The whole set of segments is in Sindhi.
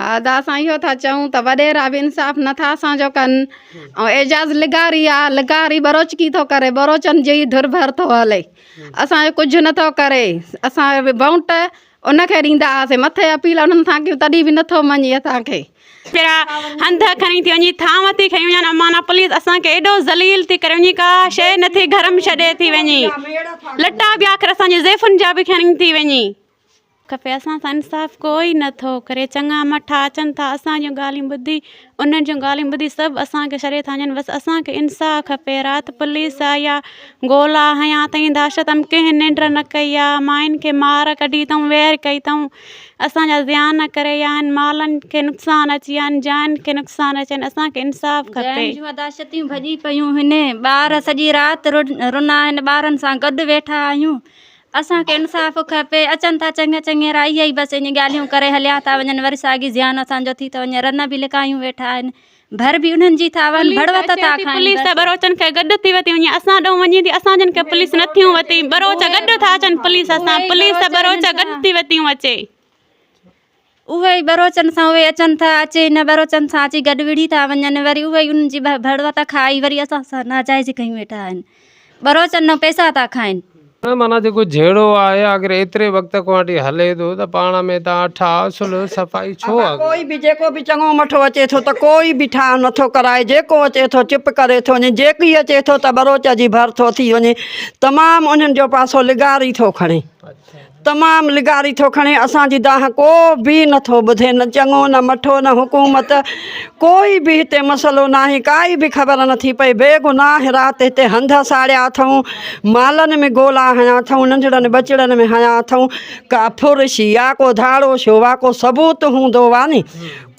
ها ادا اسان اهو ٿا چئون ته وڏيرا به انصاف نٿا اسان جو ڪن ۽ اعجاز لغاري آ لغاري ٻروچڪي ٿو ڪري ٻروچن جي ئي ڌر ڀر ٿو هلي اسان جو ڪجهه نٿو ڪري اسان ووٽ ان کي ڏيندا هئاسين مٿي اپيل انهن سان ڪيون تڏهن به نٿو مڃي اسان کي. پيرا هنڌ کڻي ٿي وڃي ٿانو ٿي کڻي وڃن امانا پوليس اسان کي ايڏو ذليل ٿي ڪري وڃي ڪا شيء نٿي گهر ۾ ڇڏي ٿي وڃي لٽا به آخر اسان جي زيفن جا به کڻي ٿي وڃي. کپي اسان سان انصاف ڪوئي نٿو ڪري چڱا مٺا اچن ٿا اسان جون ڳالهيون ٻڌي انهن جون ڳالهيون ٻڌي سڀ اسان کي ڇڏي ٿا وڃن بس اسان کي انصاف کپي رات پوليس آئي آ گولا هنيا اٿئين دهشت م ڪنهن ننڊ نه ڪئي آ ماين کي مار ڪڍي اٿئون وير ڪئي اٿئون اسان جا زيان ڪري ويا آهن مالن کي نقصان اچي ويا آهن جاين کي نقصان اچي ويا آهن اسان کي انصاف کپي. جاين جون اداشتيون ڀڄي پيون هن ٻار سڄي رات رنا آهن ٻارن سان گڏ ويٺا آهيون اسان کي انصاف کپي اچن ٿا چڱا چڱيرا اهي ئي بس ائين ڳالهيون ڪري هليا ٿا وڃن وري ساڳي زيان اسان جو ٿي ٿو وڃي رن به لڪايون ويٺا آهن ڀر به انهن جي ٿا وهن پوليس ڀڙوت اچي ٿا ٿي کائن پوليس بس. ٻروچن کي گڏ ٿي وتي وڃي اسان ڏانهن وڃي ٿي اسان جن کي پوليس نٿيون وتي ٻروچ گڏ ٿا اچن پوليس اهي سان ئي پوليس ٻروچ ٻروچ انهن گڏ سان ٿي وتيون اچي. اهي ئي ٻروچن سان اهي اچن ٿا اچي هن ٻروچن سان اچي گڏ وڙهي ٿا وڃن وري اهي ئي انهن جي ڀڙوت کائي وري اسان سان ناجائزي ڪيون ويٺا آهن ٻروچن ڏانهن پئسا ٿا کائن. نه معنيٰ جيڪو جهيڙو آهي آخر ايتري وقت کان وٺي هلي ٿو ته پاڻ ۾ تان ٺاهه صلح صفائي ڇو ابا آ؟ ڪوئي به جيڪو به چڱو مٺو اچي ٿو ته ڪوئي به ٺاهه نٿو ڪرائي جيڪو اچي ٿو چپ ڪري ٿو وڃي جيڪي اچي ٿو ته ٻروچ جي ڀر ٿو ٿي وڃي تمام انهن جو پاسو لغاري ٿو کڻي. تمام لغاري ٿو کڻي اسان جي دانهن ڪو به نٿو ٻڌي نه چڱو نه مٺو نه حڪومت ڪوئي به هتي مسئلو ناهي ڪائي به خبر نٿي پئي بيگناهه رات هتي هنڌ ساڙيا اٿئون مالن ۾ گولا هنيا اٿئون ننڍڙن ٻچڙن ۾ هنيا اٿئون ڪا ڦرشي آ ڪو ڌاڙو شو آ ڪو ثبوت هوندو آ ني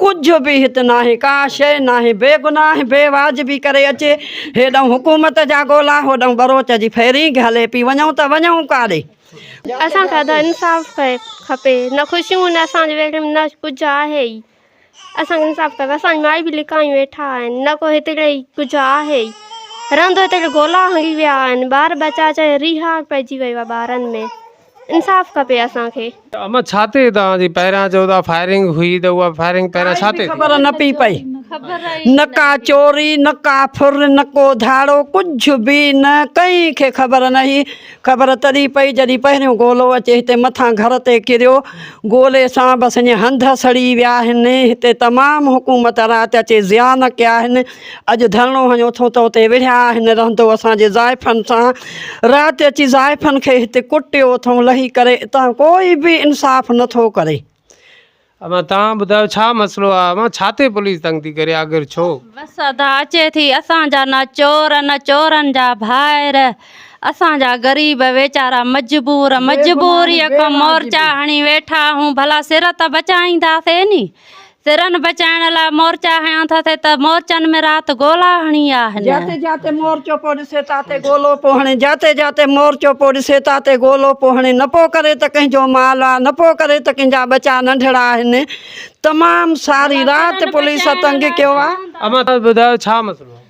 ڪجهه به هت ناهي ڪا شيء ناهي بيگناهه بي واجبي ڪري اچي هيڏانهن حڪومت جا گولا هوڏانهن ٻروچ جي فيرنگ هلي پئي وڃون ته وڃون ڪاڏي. اسان کي ادا انصاف کپي نه خوشيون نه اسان جي ويڙهي ۾ نه ڪجهه آهي ئي اسان کي انصاف کپي اسان جي مائي به لڪايون ويٺا آهن نه ڪو هتڙي ئي ڪجهه آهي ئي رهندو هتڙي گولا هڻي ويا آهن ٻار ٻچا چئي ريها پئجي ويو آهي ٻارن ۾ انصاف کپي اسان کي. اما ڇا تي توهان جي پهريان چئو ٿا فائرنگ هئي ته اها فائرنگ پهريان ڇا تي ٿي؟ خبر نه پئي پئي نه ڪا چوري نه ڪا ڦر نه ڪو ڌاڙو ڪجهه به نه ڪنهن کي خبر نه هئي خبر تڏهن پئي جڏهن پهريون گولو اچي هتي مٿان گهر تي ڪريو. گولي سان بس ائين هنڌ سڙي ويا آهن. هتي تمام حڪومت رات اچي زيان ڪيا آهن. اڄ ڌرڻو هنيو اٿئون ته اتي وڙهيا آهن رهندو اسان جي زائفن سان. رات اچي زائفن کي هتي ڪٽيو اٿئون لهي ڪري اتان ڪوئي به انصاف نٿو ڪري. امان توهان ٻڌايو ڇا مسئلو آ امان ڇا تي پوليس تنگ ٿي ڪري آخر ڇو. بس ادا اچي ٿي اسان جا نه چور نه چورن جا ڀائر اسان جا غريب ويچارا مجبور مجبوريء کان مورچا هڻي ويٺا هون ڀلا سر ته بچائينداسي ني سرن بچائڻ لاء مورچا هنيا اٿس ته مورچن ۾ رات گولا هڻي آ هن. جاتي جاتي مورچو پيو ڏسي تاتي گولو پيو هڻي جاتي جاتي مورچو پيو ڏسي تاتي گولو پيو هڻي نه پيو ڪري ته ڪنهن جو مال آ نه پيو ڪري ته ڪنهن جا ٻچا ننڍڙا آهن تمام ساري رات پوليس تنگ ڪيو آ. امان تون ٻڌايو ڇا مسئلو آ.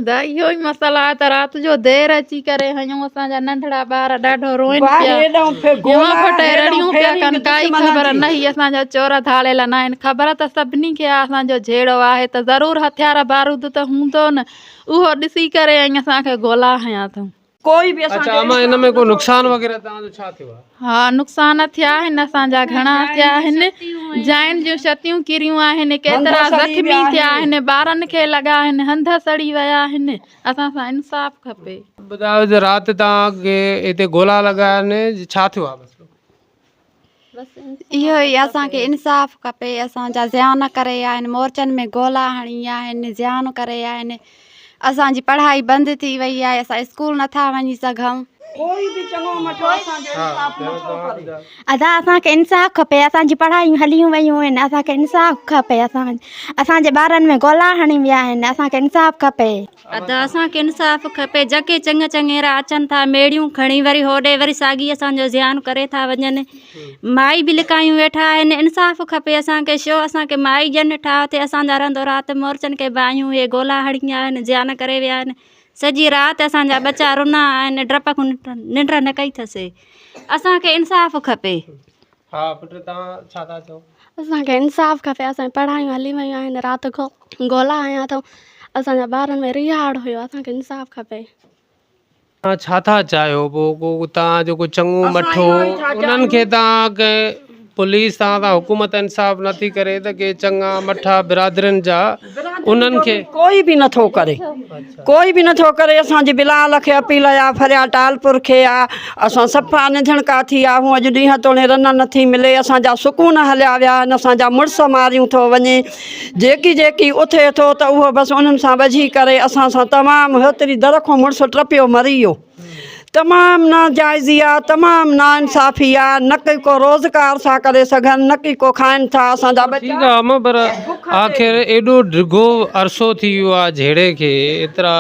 ادا اهو ئي مسئلو آهي ته رات جو دير اچي ڪري هنيون اسان جا ننڍڙا ٻار ڏاڍو روئن پيا يون ڦٽي رڙيون پيا ڪن ڪائي خبر نه هي اسان جا چور ڌاڙيل نه آهن خبر ته سڀني کي آهي اسان جو جهيڙو آهي ته ضرور هٿيار بارود ته هوندو نه اهو ڏسي ڪري ۽ اسان کي گولا هنيا اٿئون. ڪوئي به اسان اڇا جو اما ان ۾ ڪو نقصان وغيره توهان جو ڇا ٿيو آهي؟ ها نقصان ٿيا آهن اسان جا گهڻا ٿيا آهن جاين جون ڇتيون ڪريون آهن ڪيترا زخمي ٿيا آهن ٻارن کي لڳا آهن هنڌ سڙي ويا آهن اسان سان انصاف کپي. ٻڌايو ته رات توهان کي هتي گولا لڳا آهن ڇا ٿيو آهي مسئلو؟ اهو ئي اسان کي انصاف کپي اسان جا زيان ڪري ويا آهن مورچن ۾ گولا هڻي ويا آهن زيان ڪري ويا آهن اسان جي پڙهائي بند ٿي وئي آهي اسان اسڪول نٿا وڃي سگهون. ڪوئي به چڱو مٺو اسان جو انصاف نٿو ڪري. ادا اسان کي انصاف کپي اسان جي پڙهايون هليون ويون آهن اسان کي انصاف کپي اسان اسان جي ٻارن ۾ گولا هڻي ويا آهن اسان کي انصاف کپي. ادا اسان کي انصاف کپي جيڪي چڱا چڱيرا اچن ٿا ميڙيون کڻي وري هوڏي وري ساڳي اسان جو زيان ڪري ٿا وڃن مائي به لڪايون ويٺا آهن انصاف کپي اسان کي شو اسان کي مائي ڄن ٺاهه ٿئي اسان جا رهندو رات مورچن کي باهيون اهي گولا هڻي ويا آهن زيان ڪري ويا آهن سڄي رات اسان جا ٻچا رنا آهن ڊپ کان ننڊ نه ڪئي اٿس اسان کي انصاف کپي. ها پٽ توهان ڇا ٿا چئو. اسان کي انصاف کپي اسان جي پڙهايون هلي ويون آهن رات گولا هنيا اٿئون اسان جا ٻارن ۾ ريهاڙ هيو اسان کي انصاف کپي. توهان ڇا ٿا چاهيو پوء ڪو توهان جو ڪو چڱو مٺو انهن کي توهان ڪنهن پوليس توهان سان حڪومت انصاف نٿي ڪري ته ڪي چڱا مٺا برادرين جا انهن کي. ڪوئي به نٿو ڪري ڪوئي به نٿو ڪري اسان جي بلال کي اپيل آ فريا ٽالپر کي آ اسان صفا نڌڻڪا ٿي آ هون اڄ ڏينهن توڻي رن نٿي ملي اسان جا سڪون هليا ويا آهن اسان جا مڙس ماريون ٿو وڃي جيڪي جيڪي اٿي ٿو ته اهو بس انهن سان ٻجهي ڪري اسان سان تمام هيتري در کان مڙس ٽپيو مري ويو تمام ناجائزي آ تمام ناانصافي آ نه ڪي ڪو روزگار ٿا ڪري سگهن نه ڪي ڪو کائن ٿا اسان جا ٻچا ٺيڪ آ اما پر آخر ايڏو ڊگهو عرصو ٿي ويو آ جهيڙي کي ايترا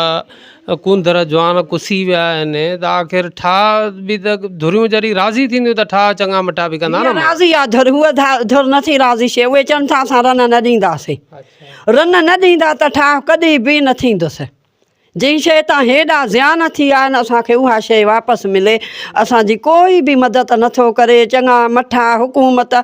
ڪونڌر جوان ڪسي ويا آهن ته آخر ٺاهه به ته ڌريون جڏهن راضي ٿينديون ته ٺاهه چڱا مٺا به ڪندا نه راضي آ ڌر هوء ڌر نٿي راضي شي اهي چون ٿا اسان رن نه ڏينداسين رن نه ڏيندا ته ٺاهه ڪڏهن به نه ٿيندس جنهن شيء تان هيڏا زيان ٿي ويا آهن اسان کي اها شيء واپس ملي اسان جي ڪوئي به مدد نٿو ڪري چڱا مٺا حڪومت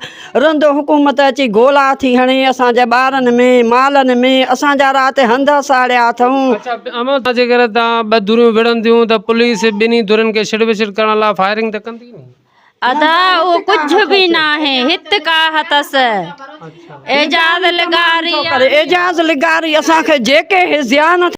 رند حڪومت اچي گولا ٿي هڻي اسان جي ٻارن ۾ مالن ۾ اسان جا رات هنڌ ساڙيا اٿئون. اڇا احمد جيڪڏهن توهان ٻه ڌريون وڙهنديون ته پوليس ٻنهي ڌرين کي ڇڙ وڇڙ ڪرڻ لاء فائرنگ ته ڪندي ني. ادا اهو ڪجهه به ناهي هت ڪاهه اٿس اعجاز لغاري. اعجاز لغاري اسان کي جيڪي زيان.